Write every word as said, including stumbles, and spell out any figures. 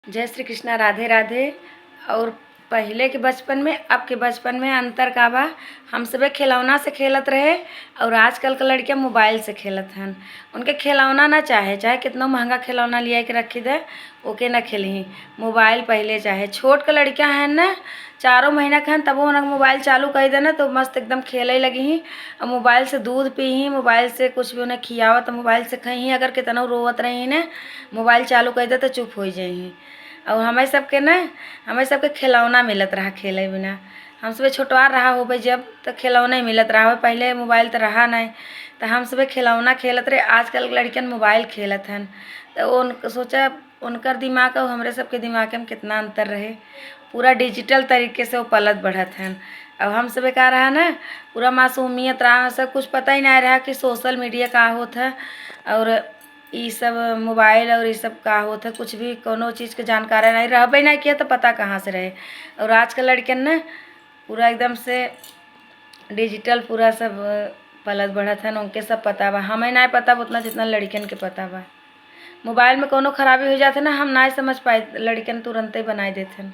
जय श्री कृष्णा, राधे राधे। और पहिले के बचपन में, अब के बचपन में अंतर का बा? हम सबे खिलौना से खेलत रहे और आजकल के लड़कियाँ मोबाइल से खेलत हन। उनके खिलौना ना चाहे, चाहे कितनो महंगा खिलौना लिया के रखी दे, ओके ना खेलही। मोबाइल पहिले चाहे। छोट के लड़कियाँ हन ना, चारों महीना के हन, तबो उनके मोबाइल चालू कर देना तो मस्त एकदम खेले लगी ही। और मोबाइल से दूध पी ही, मोबाइल से कुछ भी उन्हें खियावा तो मोबाइल से खई ही। अगर कितनो रोवत रही ने, मोबाइल चालू कर दे तो चुप हो जाई। और हमें सबके ना, हमें सबके खिलौना मिलत रहा खेले बिना। हम सबे छोटवार रहा होबे जब, तो खिलौना ही मिलत रहा हो। पहिले मोबाइल तो रहा नहीं, तो हम सबे खिलौना खेलत रहे। आजकल के लड़कियन मोबाइल खेलत हन, तो उन सोचा, उनकर दिमाग और हमरे सबके दिमाग में कितना अंतर रहे। पूरा डिजिटल तरीके से वो पलत बढ़त हन। अब हम सबे का रहा ना, पूरा मासूमियत रहा, सब कुछ पता ही नहीं रहा कि सोशल मीडिया का होत है और ई सब मोबाइल और ई सब का होत है, कुछ भी कोनो चीज़ के जानकारी नहीं रहबे नहीं किया तो पता कहाँ से रहे। और आज के लड़कन ना पूरा एकदम से डिजिटल पूरा सब पलत बढ़त हन, उनके सब पता बा। हमें नहीं पता बा उतना जितना लड़कन के पता बा। मोबाइल में कोनो खराबी हो जात है ना, हम नहीं समझ पाए, लड़कन तुरंते बनाए देत हन।